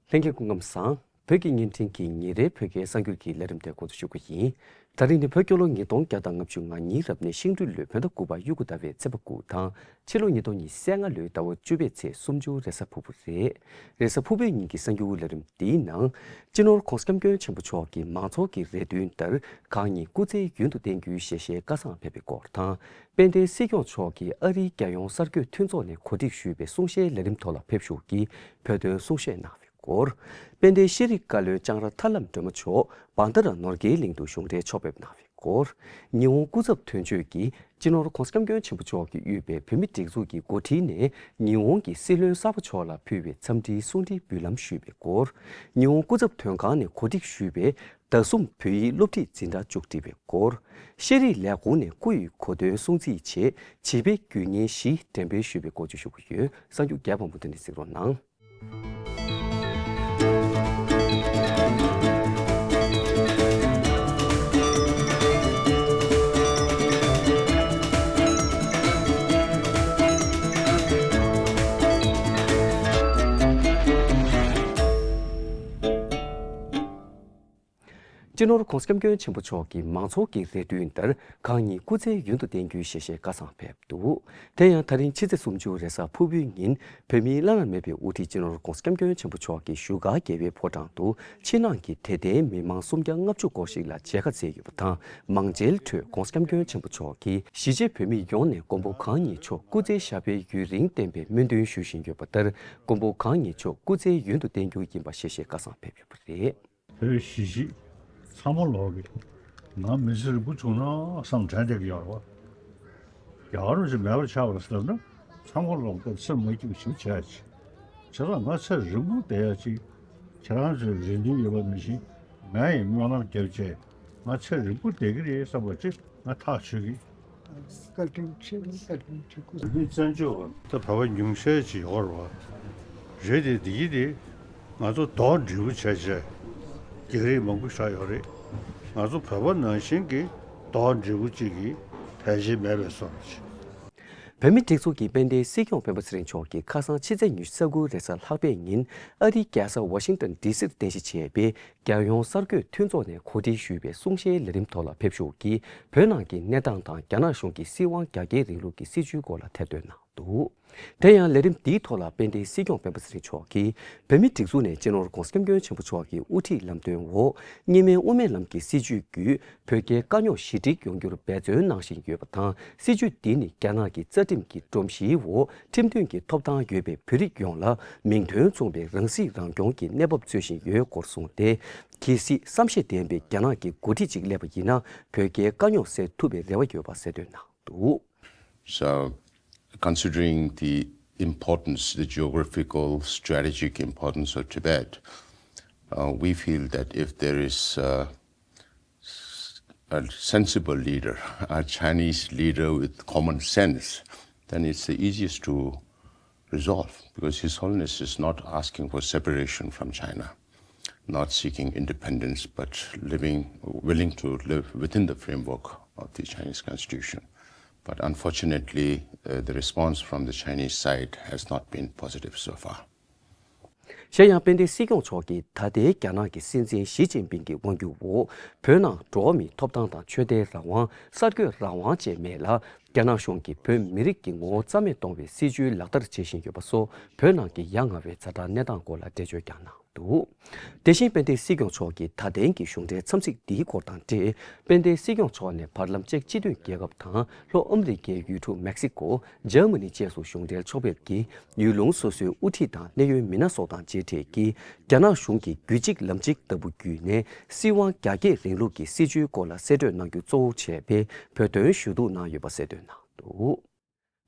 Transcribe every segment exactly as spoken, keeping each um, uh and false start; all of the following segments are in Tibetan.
ལྷན་རྒྱས་སྐུ་ཁམས་བཟང་། བོད་ཀྱི་བརྙན་འཕྲིན་གྱི་ཉིན་རེའི་བོད་སྐད་གསར་འགྱུར་གྱི་ལས་རིམ་དེ་འགོ་འཛུགས་ཞུ་གི་ཡིན། ད་རིང་ནི་བོད་རྒྱལ་ལོ་ཉིས་སྟོང་བརྒྱ་དང་ལྔ་བཅུ་ང་གཉིས་རབ་གནས་ཤིང་སྦྲུལ་ལོའི་བོད་ཟླ་དགུ་པ་དབྱར་ཁུག་ཟླ་བའི་ཚེས་པ་དགུ་དང་། ཕྱི་ལོ་ཉིས་སྟོང་ཉི་ཤུ་རྩ་ལྔ་ལོའི་ཟླ་བ་བཅུ་པའི་ཚེས་སུམ་ཅུ་རེས་གཟའ་ཕུར་བུ་རེད། རེས་གཟའ་ཕུར་བུའི་ཉིན་གྱི་གསར་འགྱུར་ལས་རིམ་འདིའི་ནང་། སྤྱི་ནོར་༧གོང་ས་༧སྐྱབས་མགོན་ཆེན་པོ་མཆོག་གིས་མང་ཚོགས་ཀྱི་རེ་འདུན་ལྟར་གང་ཉིད་སྐུ་ཚེ་ཡུན་དུ་བརྟན་རྒྱུའི་ཞལ་བཞེས་བཀའ་བཟང་ཕེབས་པའི་སྐོར་དང་། དཔལ་ལྡན་སྲིད་སྐྱོང་མཆོག་གིས་ཨ་རིའི་རྒྱལ་ཡོངས་གསར་འགོད་མཐུན་ཚོགས་ནས་གོ་སྒྲིག་ཞུས་པའི་གསུང་བཤད་ལས་རིམ་ཐོག་ལ་ཕེབས་ཞུགས་ཀྱིས་བོད་དོན་གསུང་བཤད་གནང་བའི་སྐོར། དཔལ་ལྡན་ཤེས་རིག་བཀའ་བློན་ལྕང་ར་ཐར་ལམ་སྒྲོལ་མ་མཆོག་བྷན་དྷ་ར་ནོར་གྱི་གླིང་དུ་གཞུང་འབྲེལ་ཕྱོགས་ཕེབས་གནང་བའི་སྐོར། ཉི་ཧོང་སྐུ་ཚབ་དོན་གཅོད་ཀྱིས་སྤྱི་ནོར་༧གོང་ས་༧སྐྱབས་མགོན་ཆེན་པོ་མཆོག་གིས་དབུས་པའི་བོད་མིའི་སྒྲིག་འཛུགས་ཀྱི་འགོ་ཁྲིད་ནས་ཉི་ཧོང་གི་སྲིད་བློན་གསར་པ་མཆོག་ལ་ཕུལ་བའི་འཚམས་འདྲིའི་གསུང་འཕྲིན་འབུལ་ལམ་ཞུས་པའི་སྐོར། ཉི་ཧོང་སྐུ་ཚབ་དོན་ཁང་ནས་གོ་སྒྲིག་ཞུས་པའི་ཟླ་གསུམ་བོད་ཡིག་སློབ་ཁྲིད་འཛིན་གྲྭ་མཇུག་སྒྲིལ་བའི་སྐོར། ཤེས་རིག་ལས་ཁུངས་ནས་སྐུ་ཡི་གོ་སྟོན་སྲུང་བརྩིའི་ཆེད་བྱིས་པའི་རྒྱུད་བརྙན་བཞི་འགྲེམས་སྤེལ་ཞུས་པའི་སྐོར་བཅས་ཞུ་གི་ཡོད། གསར་འགྱུར་རྒྱས་པ་མུ་མཐུད་ནས་གཟིགས་རོགས་གནང་། སྤྱི་ནོར་༧གོང་ས་༧སྐྱབས་མགོན་ཆེན་པོ་མཆོག་གིས་མང་ཚོགས་ཀྱི་རེ་འདུན་ལྟར་གང་ཉིད་སྐུ་ཚེ་ཡུན་དུ་བརྟན་རྒྱུའི་ཞལ་བཞེས་བཀའ་བཟང་ཕེབས་འདུག་དེ་ཡང་ད་རིང་ཕྱི་ཚེས་སུམ་ཅུ་རེས་གཟའ་ཕུར་བུའི་ཉིན་བོད་མིའི་བླ་ན་མེད་པའི་དབུ་ཁྲིད་སྤྱི་ནོར་༧གོང་ས་༧སྐྱབས་མགོན་ཆེན་པོ་མཆོག་གིས་བཞུགས་སྒར་རྒྱལ་བའི་ཕོ་བྲང་དུ་ཕྱི་ནང་གི་དད་ལྡན་མི་མང་སུམ་བརྒྱ་ལྔ་བཅུ་སྐོར་ཞིག་ལ་མཇལ་ཁ་མཛད་ཡོད་པ་དང་། མང་མཇལ་ཁྲོད་༧གོང་ས་༧སྐྱབས་མགོན་ཆེན་པོ་མཆོག་གིས་གཞིས་བྱེས་བོད་མི་ཡོངས་ནས་མགོན་པོ་གང་ཉིད་མཆོག་སྐུ་ཚེ་ཞབས་པད་ཡུན་རིང་བརྟན་པའི་སྨོན་འདུན་ཞུ་བཞིན་ཡོད་པ་ལྟར། མགོན་པོ་གང་ཉིད་མཆོག་སྐུ་ཚེ་ཡུན་དུ་བརྟན་རྒྱུ་ཡིན་པ་ཞལ་བཞེས་བཀའ་བཟང་ཕེབས་ཡོད་པ་རེད། བོད་གཞིས་བྱེས་ཚང་མ་ལོག་གི། ང་མི་ཚེ་རིང་པོ་བྱུང་ན་བསམ་དྲན་བསྡད་ཀྱི་ཡོད་རེད་བ། རྒྱ་གར་ཅིག་མེད་པར་ཆགས་པར་ཟེར་ན་ཚང་མ་ལོག་སྟེ་ཚེ་མ་སྐྱིད་པ་ཞིག་བྱས་ཅིག་བྱས་ཙང་ང་ཚེ་རིང་པོ་བསྡད་ཡ་ཅིག་ཁྱེད་རང་ཚོའི་རེ་འདུན་ཡོད་པ་ནང་བཞིན་ང་ཡིས་སྨོན་ལམ་བརྒྱབ་བྱས་ང་ཚེ་རིང་པོ་བསྡད་ཀྱི་རེད་བསམ་པ་ཅིག་ང་ཐག་ཆོད་ཀྱི། བཀའ་དྲིན་ཆེ། བཀའ་དྲིན་ཆེ། སྐུ་གཟུགས་བཙན་བྱོལ་བ། ད་བོད་པ་ཉུང་ཤས་ཅིག་ཡོད་རེད་བ། རེད་དེ་འདི་གི་དེ་ང་ཚོ་དོགས་འདྲི་བོ་བྱས་བྱས་རྒྱག་རེས་མང་པོ་ཞིག་ཡོད་རེད། ང་ཚོ་བོད་པ་ནང་བཞིན་གྱི་དོགས་འདྲི་བོ་གཅིག་གི་ཕལ་ཆེར་མེད་པའི་བཟོ་འདྲ་ཅིག་བོད་མིའི་སྒྲིག་འཛུགས་ཀྱི་དཔལ་ལྡན་སྲིད་སྐྱོང་སྤེན་པ་ཚེ་རིང་མཆོག་གིས་ཁ་སང་ཕྱི་ཚེས་ཉི་ཤུ་རྩ་དགུ་རེས་གཟའ་ལྷག་པའི་ཉིན་ཨ་རིའི་རྒྱལ་ས་ཝ་ཤིང་ཏོན་ཌི་སིར་རྟེན་གཞི་བྱས་པའི་རྒྱལ་ཡོངས་གསར་འགོད་མཐུན་ཚོགས་ནས་གོ་སྒྲིག་ཞུས་པའི་གསུང་བཤད་ལས་རིམ་ཐོག་ལ་ཕེབས་ཞུགས་ཀྱིས་བོད་ནང་གི་གནས་སྟངས་དང་རྒྱ་ནག་གཞུང་གི་སྲིད་དབང་རྒྱ་སྐྱེད་རིང་ལུགས་ཀྱི་སྲིད་བྱུས་སྐོར་ལ་ཐེར་འདོན་གནང་འདུག་དེ་ཡང་ལས་རིམ་འདིའི་ཐོག་ལ་དཔལ་ལྡན་སྲིད་སྐྱོང་སྤེན་པ་ཚེ་རིང་མཆོག་གིས་བོད་མིའི་སྒྲིག་འཛུགས་ནས་སྤྱི་ནོར་༧གོང་ས་༧སྐྱབས་མགོན་ཆེན་པོ་མཆོག་གི་དབུ་ཁྲིད་ལམ་སྟོན་འོག་གཉིས་སྨན་དབུ་མའི་ལམ་གྱི་སྲིད་བྱུས་བརྒྱུད་བོད་རྒྱའི་དཀའ་རྙོག་ཞི་འགྲིག་ཡོང་རྒྱུར་འབད་བརྩོན་གནང་བཞིན་ཡོད་པ་དང་། སྲིད་བྱུས་འདི་ནི་རྒྱ་ནག་གི་རྩ་ཁྲིམས་ཀྱི་སྒྲོམ་གཞིའི་འོག་ཁྲིམས་མཐུན་གྱི་ཐོབ་ཐང་ཡོད་པའི་བོད་རིགས་ཡོངས་ལ་མིང་དོན་མཚུངས་པའི་རང་སྲིད་རང་སྐྱོང་གི་གནས་བབ་འཚོལ་བཞིན་ཡོད་སྐོར་གསུངས་ཏེ། གལ་སྲིད་བསམ་ཤེས་ལྡན་པའི་རྒྱ་ནག་གི་འགོ་ཁྲིད་ཅིག་སླེབས་པ་ཡིན་ན་བོད་རྒྱའི་དཀའ་རྙོག་སེལ་ཐུབ་པའི་རེ་བ་ཡོད་པ་གསལ་སྟོན་གནང་འདུག So, considering the importance, the geographical, strategic importance of Tibet, uh, we feel that if there is uh, a sensible leader, a Chinese leader with common sense, then it's the easiest to resolve because His Holiness is not asking for separation from China, not seeking independence, but living, willing to live within the framework of the Chinese constitution. But unfortunately, uh, the response from the Chinese side has not been positive so far. གཞན་ཡང་དཔལ་ལྡན་སྲིད་སྐྱོང་མཆོག་གིས་ད་ལྟའི་རྒྱ་ནག་གི་སྲིད་འཛིན་ཞི་ཅིན་ཕིང་གི་དབང་སྒྱུར་འོག་བོད་ནང་འགྲོ་བ་མིའི་ཐོབ་ཐང་དང་ཆོས་དད་རང་དབང་། གསར་འགོད་རང་དབང་བཅས་མེད་ལ། རྒྱ་ནག་གཞུང་གིས་བོད་མི་རིགས་ཀྱི་ངོ་བོ་རྩ་མེད་གཏོང་བའི་སྲིད་བྱུས་ལག་བསྟར་བྱེད་བཞིན་ཡོད་པ་སོགས་བོད་ནང་གི་ཡ་ང་བའི་ཛ་དྲག་གནས་སྟངས་སྐོར་ལ་འགྲེལ་བརྗོད་ཀྱང་གནང་འདུག་དེ་བཞིན་དཔལ་ལྡན་སྲིད་སྐྱོང་མཆོག་གིས་ད་ཐེངས་ཀྱི་གཞུང་འབྲེལ་འཚམས་གཟིགས་འདིའི་སྐོར་དང་འབྲེལ། དཔལ་ལྡན་སྲིད་སྐྱོང་མཆོག་ནས་བར་ལམ་ཅེཀ་སྤྱི་མཐུན་རྒྱལ་ཁབ་དང་ལྷོ་ཨ་མི་རི་ཀའི་ཡུལ་གྲུ་མེག་སི་ཀོ། འཇར་མ་ནི་བཅས་སུ་གཞུང་འབྲེལ་ཕྱོགས་ཕེབས་ཀྱིས་ཡུལ་ལུང་སོ་སོའི་དབུ་ཁྲིད་དང་གནད་ཡོད་མི་སྣ་སོགས་དང་མཇལ་འཕྲད་ཀྱིས་རྒྱ་ནག་གཞུང་གི་རྒྱུད་གཅིག་ལམ་གཅིག་ལྟ་བུ་བརྒྱུད་ནས་སྲིད་དབང་རྒྱ་སྐྱེད་རིང་ལུགས་ཀྱི་སྲིད་བྱུས་སྐོར་ལ་གསལ་སྤྲོད་གནང་རྒྱུ་གཙོ་བོ་བྱས་པའི་བོད་དོན་ཞུ་གཏུག་གནང་ཡོད་པ་གསལ་སྟོན་གནང་འདུག་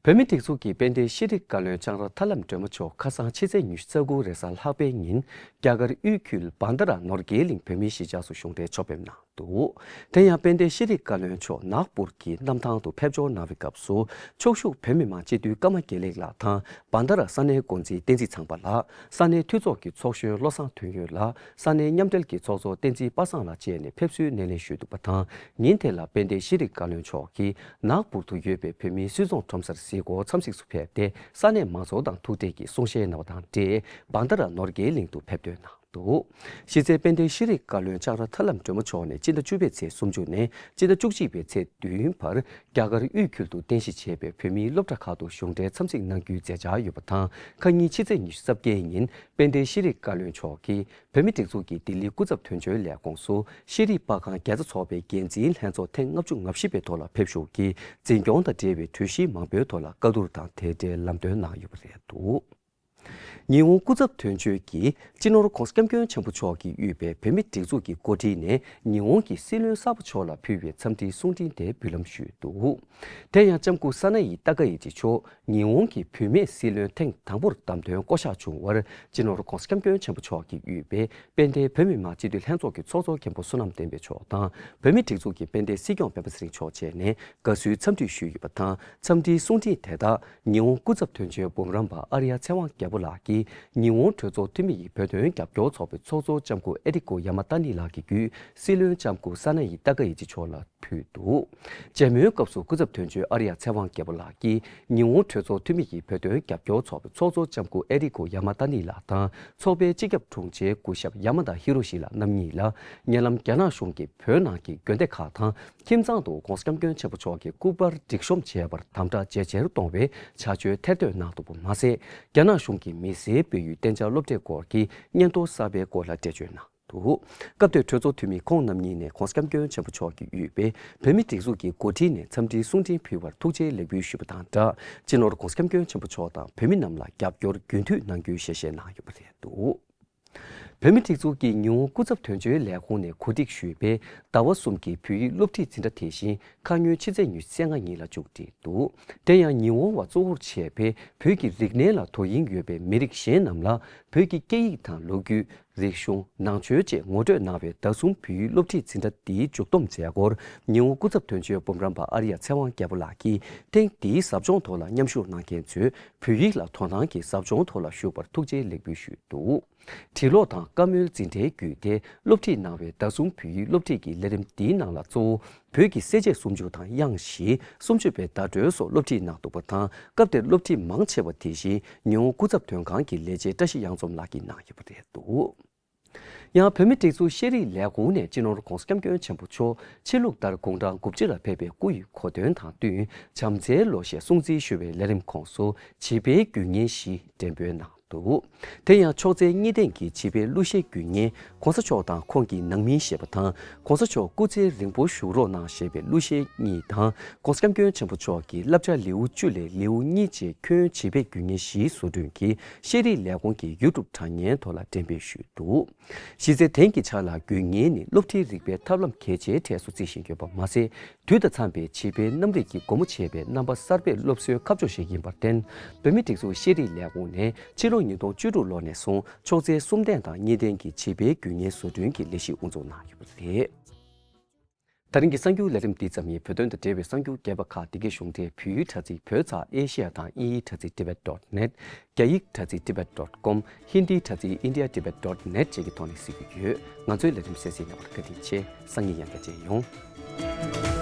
བོད་མིའི་སྒྲིག་འཛུགས་ཀྱི་དཔལ་ལྡན་ཤེས་རིག་བཀའ་བློན་ལྕང་ར་ཐར་ལམ་སྒྲོལ་མ་མཆོག་ཁ་སང་ཕྱི་ཚེས་ཉི་ཤུ་རྩ་དགུ་རེས་གཟའ་ལྷག་པའི་ཉིན་རྒྱ་གར་དབུས་ཁུལ་བྷན་དྷ་ར་ནོར་རྒྱས་གླིང་བོད་མིའི་གཞིས་ཆགས་སུ་གཞུང་འབྲེལ་ཕྱོགས་ཕེབས་གནང་འདུག་དེ་ཡང་དཔལ་ལྡན་ཤེས་རིག་བཀའ་བློན་མཆོག་ནཱག་པུར་གྱི་གནམ་ཐང་དུ་ཕེབས་འབྱོར་གནང་བའི་སྐབས་སུ་ཕྱོགས་བཞུགས་བོད་མི་མང་སྤྱི་འཐུས་ཀརྨ་དགེ་ལེགས་ལགས་དང་། བྷན་དྷ་ར་ས་གནས་འགོ་འཛིན་བསྟན་འཛིན་ཚངས་པ་ལགས། ས་གནས་འཐུས་ཚོགས་ཀྱི་ཚོགས་གཞོན་བློ་བཟང་དོན་ཡོད་ལགས། ས་གནས་མཉམ་འབྲེལ་གྱི་ཚོགས་གཙོ་བསྟན་འཛིན་པ་སངས་ལགས་བཅས་ནས་ཕེབས་བསུའི་སྣེ་ལེན་ཞུས་འདུག་པ་དང་། ཉིན་དེ་ལ་དཔལ་ལྡན་ཤེས་རིག་བཀའ་བློན་མཆོག་གིས་ནཱག་པུར་དུ་ཡོད་པའི་བོད་མིའི་སུད་ཚོང་ཁྲོམ་སར་གཟིགས། གྱི་སྐོར་འཚམས་གཟིགས་སུ་ཕེབས་ཏེ། ས་གནས་མང་ཚོགས་དང་ཐུག་འཕྲད་ཀྱིས་གསུང་བཤད་གནང་བ་དང་འབྲེལ། བང་ད་ར་ནོར་གྱི་གླིང་དུ་ཕེབས་ཐོན་གནང་འདུག། གཞིས་རྩེ་དཔལ་ལྡན་ཤེས་རིག་བཀའ་བློན་ལྕགས་ར་ཐར་ལམ་སྒྲོལ་མ་མཆོག་ནས་སྤྱི་ཟླ་བཅུ་པའི་ཚེས་སུམ་ཅུ་ནས་སྤྱི་ཟླ་བཅུ་གཅིག་པའི་ཚེས་བདུན་བར་རྒྱ་གར་དབུས་ཁུལ་དུ་རྟེན་གཞི་བྱས་པའི་བོད་མིའི་སློབ་གྲྭ་ཁག་ཏུ་གཞུང་འབྲེལ་འཚམས་གཟིགས་གནང་རྒྱུའི་མཛད་འཆར་ཡོད་པ་དང་། ཁ་ཉིན་ཕྱི་ཚེས་ཉི་ཤུ་རྩ་བརྒྱད་ཉིན་དཔལ་ལྡན་ཤེས་རིག་བཀའ་བློན་མཆོག་གིས་བོད་མིའི་སྒྲིག་འཛུགས་ཀྱི་ལྡི་ལི་སྐུ་ཚབ་དོན་གཅོད་ལས་ཁུངས་སུ་ཤེས་རིག་པ་ཁང་བརྒྱ་རྩ་ཚོགས་པའི་འགན་འཛིན་ལྷན་ཚོགས་ཐེངས་ལྔ་བཅུ་ང་བཞི་པའི་ཐོག་ལ་ཕེབས་ཞུགས་ཀྱིས་འཛིན་སྐྱོང་དང་འབྲེལ་བའི་གྲོས་གཞི་མང་པོའི་ཐོག་ལ་བཀའ་བསྡུར་དང་དེ་འབྲེལ་ལམ་སྟོན་གནང་ཡོད་པ་རེད་འདུག། ཉི་ཧོང་སྐུ་ཚབ་དོན་གཅོད་ཀྱིས་སྤྱི་ནོར་༧གོང་ས་༧སྐྱབས་མགོན་ཆེན་པོ་མཆོག་གིས་དབུས་པའི་བོད་མིའི་སྒྲིག་འཛུགས་ཀྱི་འགོ་ཁྲིད་ནས་ཉི་ཧོང་གི་སྲིད་བློན་གསར་པ་མཆོག་ལ་ཕུལ་བའི་འཚམས་འདྲིའི་གསུང་འཕྲིན་དེ་འབུལ་ལམ་ཞུས་འདུག། དེ་ཡང་ལྕམ་སྐུ་ས་ན་ཡི་ཏཱ་ཀ་ཡི་ཅི་མཆོག་ཉི་ཧོང་གི་བུད་མེད་སྲིད་བློན་ཐེངས་དང་པོར་བདམས་ཐོན་བསྐོ་གཞག་བྱུང་བར་སྤྱི་ནོར་༧གོང་ས་༧སྐྱབས་མགོན་ཆེན་པོ་མཆོག་གིས་དབུས་པའི་དཔལ་ལྡན་བོད་མི་མང་སྤྱི་འཐུས་ལྷན་ཚོགས་ཀྱི་ཚོགས་གཙོ་མཁན་པོ་བསོད་ནམས་བསྟན་འཕེལ་མཆོག་དང་། བོད་མིའི་སྒྲིག་འཛུགས་ཀྱི་དཔལ་ལྡན་སྲིད་སྐྱོང་སྤེན་པ་ཚེ་རིང་མཆོག་བཅས་ནས་དགའ་བསུའི་འཚམས་འདྲི་ཞུས་ཡོད་པ་དང་། འཚམས་འདྲིའི་གསུང་འཕྲིན་དེ་དག་ཉི་ཧོང་སྐུ་ཚབ་དོན་གཅོད་འབུམ་རམས་པ་ཨར་ཡ་ཚེ་དབང་རྒྱལ་པོ་ལགས་ཀྱིས་ཉི་ཧོང་གྲོས་ཚོགས་འཐུས་མི་ཡི་བོད་དོན་རྒྱབ་སྐྱོར་ཚོགས་པའི་ཚོགས་གཙོ་ལྕམ་སྐུ་ཨེ་ཏི་ཀོ་ཡ་མ་ཏཱ་ནི་ལགས་ཀྱི་བརྒྱུད་སྲིད་བློན་ལྕམ་སྐུ་ས་ན་ཡི་ཏཱ་ཀ་ཡི་ཅི་མཆོག་ལ་ཕུལ་འདུག། མཇལ་མོལ་སྐབས་སུ་སྐུ་ཚབ་དོན་གཅོད་ཨར་ཡ་ཚེ་དབང་རྒྱལ་པོ་ལགས་ཀྱིས་ཉི་ཧོང་གྲོས་ཚོགས་འཐུས་མི་ཡི་བོད་དོན་རྒྱབ་སྐྱོར་ཚོགས་པའི་ཚོགས་གཙོ་ལྕམ་སྐུ་ཨེ་ཏི་ཀོ་ཡ་མ་ཏཱ་ནི་ལགས་དང་ཚོགས་པའི་སྤྱི་ཁྱབ་དྲུང་ཆེ་སྐུ་ཞབས་ཡ་མ་ད་ཧི་རོ་ཤི་ལགས་རྣམ་གཉིས་ལ་ཉེ་ལམ་རྒྱ་ནག་གཞུང་གིས་བོད་ནང་གི་དགོན་སྡེ་ཁག་དང་ཁྱིམ་ཚང་དུ་༧གོང་ས་༧སྐྱབས་མགོན་ཆེན་པོ་མཆོག་གི་སྐུ་པར་སྒྲིག་གཤོམ་བྱས་པར་དམ་དྲག་ཇེ་ཆེར་གཏོང་བའི་བྱ་སྤྱོད་ཐེར་འདོན་གནང་འདུག་པ་མ་ཟད། རྒྱ་ནག་གཞུང་གིས་མི་སེར་སྤེལ་ཡུལ་གཏན་འཇགས་སློབ་གྲྭའི་སྐོར་གྱི་སྙན་ཐོ་གསར་པའི་སྐོར་ལ་འགྲེལ་བརྗོད་གནང་འདུག། སྐབས་དེར་གྲོས་ཚོགས་འཐུས་མི་ཁོང་རྣམ་གཉིས་ནས་༧གོང་ས་༧སྐྱབས་མགོན་ཆེན་པོ་མཆོག་གིས་དབུས་པའི་བོད་མིའི་སྒྲིག་འཛུགས་ཀྱི་འགོ་ཁྲིད་ནས་འཚམས་འདྲིའི་གསུང་འཕྲིན་ཕུལ་བར་ཐུགས་རྗེ་ལེགས་འབུལ་ཞུས་པ་དང་སྦྲགས། སྤྱི་ནོར་༧གོང་ས་༧སྐྱབས་མགོན་ཆེན་པོ་མཆོག་དང་བོད་མི་རྣམས་ལ་རྒྱབ་སྐྱོར་རྒྱུན་མཐུད་གནང་རྒྱུའི་ཞལ་བཞེས་གནང་ཡོད་པ་རེད་འདུག། བོད་མིའི་སྒྲིག་འཛུགས་ཀྱི་ཉི་ཧོང་སྐུ་ཚབ་དོན་གཅོད་ལས་ཁུངས་ནས་གོ་སྒྲིག་ཞུས་པའི་ཟླ་བ་གསུམ་གྱི་བོད་ཡིག་སློབ་ཁྲིད་འཛིན་གྲྭ་དེ་བཞིན་ཁ་སྔོན་ཕྱི་ཚེས་ཉི་ཤུ་རྩ་ལྔ་ཉིན་ལ་མཇུག་བསྒྲིལ་འདུག། དེ་ཡང་ཉི་ཧོང་བ་གཙོ་བོར་བྱས་པའི་བོད་ཀྱི་རིག་གནས་ལ་དོ་དབྱིངས་ཡོད་པའི་མི་རིགས་གཞན་རྣམས་ལ་བོད་ཀྱི་སྐད་ཡིག་དང་ལོ་རྒྱུས། རིག་གཞུང་། ནང་ཆོས་བཅས་ངོ་སྤྲོད་གནང་བའི་ཟླ་གསུམ་བོད་ཡིག་སློབ་ཁྲིད་འཛིན་གྲྭ་འདིའི་མཇུག་བསྡོམས་མཛད་སྒོར་ཉི་ཧོང་སྐུ་ཚབ་དོན་གཅོད་འབུམ་རམས་པ་ཨར་ཡ་ཚེ་དབང་རྒྱལ་པོ་ལགས་ཀྱིས་ཐེངས་འདིའི་ཟབ་སྦྱོང་ཐོག་ལ་མཉམ་ཞུགས་གནང་མཁན་ཚོས་བོད་ཡིག་ལ་དོ་སྣང་གིས་ཟབ་སྦྱོང་ཐོག་ལ་ཞུགས་པར་ཐུགས་རྗེ་ལེགས་འབུལ་ཞུས་འདུག། འབྲི་ཀློག་དང་བཀའ་མོལ་འཛིན་གྲྭའི་བརྒྱུད་དེ་སློབ་ཁྲིད་གནང་བའི་ཟླ་གསུམ་བོད་ཡིག་སློབ་ཁྲིད་ཀྱི་ལས་རིམ་འདིའི་ནང་ལ་གཙོ་བོ་བོད་ཀྱི་གསལ་བྱེད་སུམ་ཅུ་དང་དབྱངས་བཞི། སུམ་ཅུ་པའི་བརྡ་འགྲོལ་སོགས་སློབ་ཁྲིད་གནང་འདུག་པ་དང་། སྐབས་དེར་སློབ་ཁྲིད་མང་ཆེ་བ་དེ་བཞིན་ཉི་ཧོང་སྐུ་ཚབ་དོན་ཁང་གི་ལས་བྱེད་བཀྲ་ཤིས་གཡང་འཛོམས་ལགས་ཀྱིས་གནང་ཡོད་པ་རེད་འདུག། ཡང་བོད་མིའི་སྒྲིག་འཛུགས་ཤེས་རིག་ལས་ཁུངས་ནས་སྤྱི་ནོར་༧གོང་ས་༧སྐྱབས་མགོན་ཆེན་པོ་མཆོག་ཕྱི་ལུགས་ལྟར་དགུང་གྲངས་དགུ་བཅུ་ལ་ཕེབས་པའི་སྐུ་ཡི་གོ་སྟོན་དང་བསྟུན་བྱམས་བརྩེའི་ལོ་ཞེས་སྲུང་བརྩི་ཞུ་བའི་ལས་རིམ་ཁོངས་སུ་བྱིས་པའི་རྒྱུད་བརྙན་བཞི་འགྲེམས་སྤེལ་གནང་འདུག། དེ་ཡང་ཕྱོགས་འཚལ་གཉིས་ལྡན་གྱི་བྱིས་པའི་གླུ་གཞས་རྒྱུད་བརྙན་༧གོང་ས་མཆོག་དང་ཁོང་གི་ནང་མི་ཞེས་པ་དང་༧གོང་ས་མཆོག་སྐུ་ཚེ་རིང་པོ་བཞུགས་རོགས་གནང་ཞེས་པའི་གླུ་གཞས་གཉིས་དང་༧གོང་ས་༧སྐྱབས་མགོན་ཆེན་པོ་མཆོག་གི་བསླབ་བྱ་ལེའུ་བཅུ་ལས་ལེའུ་གཉིས་བཅས་ཁྱོན་བྱིས་པའི་རྒྱུད་བརྙན་བཞིའི་བཟོ་སྐྲུན་གྱིས་ཤེས་རིག་ལས་ཁུངས་ཀྱི་ཡུ་ཊུབ་དྲ་བརྙན་ཐོག་ལ་འགྲེམས་སྤེལ་ཞུས་འདུག། གཞི་རྩའི་དེང་གི་ཆ་ལ་རྒྱུད་བརྙན་ནི་སློབ་ཁྲིད་རིག་པའི་ཐབས་ལམ་གལ་ཆེའི་གྲས་སུ་བརྩི་བཞིན་ཡོད་པ་མ་ཟད། དུས་དང་འཚམས་པའི་བྱིས་པའི་རྣམ་རིག་གི་སྒོ་མོ་འབྱེད་པའི་རྣམ་པ་གསར་པའི་སློབ་གསོའི་ཁ་ཕྱོགས་ཤིག་ཡིན་པར་བརྟེན། བོད་མིའི་སྒྲིག་འཛུགས་ཤེས་རིག་ལས་ཁུངས་ནས་ཕྱི་ལོ་ཉིས་སྟོང་བཅུ་དྲུག་ལོ་ནས་བཟུང་ཕྱོགས་འཚལ་གསུམ་ལྡན་དང་གཉིས་ལྡན་གྱི་བྱིས་པའི་རྒྱུད་བརྙན་བཟོ་སྐྲུན་གྱི་ལས་གཞི་དབུ་འཛུགས་གནང་ཡོད་པ་རེད། ད་རིང་གི་གསར་འགྱུར་ལས་རིམ་འདི་ཙམ་ཡིན། བོད་དོན་དང་འབྲེལ་བའི་གསར་འགྱུར་རྒྱས་པ་ཁག་འདི་གའི་གཞུང་འབྲེལ་བོད་ཡིག་དྲ་ཚིགས་བོད་ཚགས་ཨེ་ཤི་ཡ་དང་དབྱིན་ཡིག་དྲ་ཚིགས་tibet dot net། རྒྱ་ཡིག་དྲ་ཚིགས་tibet dot com། ཧིན་དིའི་དྲ་ཚིགས་india tibet dot net བཅས་ཀྱི་ཐོག་ནས་གཟིགས་རྒྱུ་ཡོད། ང་ཚོའི་ལས་རིམ་གསན་གཟིགས་གནང་བར་བཀའ་དྲིན་ཆེ། སང་ཉིན་ཡང་བསྐྱར་མཇལ་ཡོང་།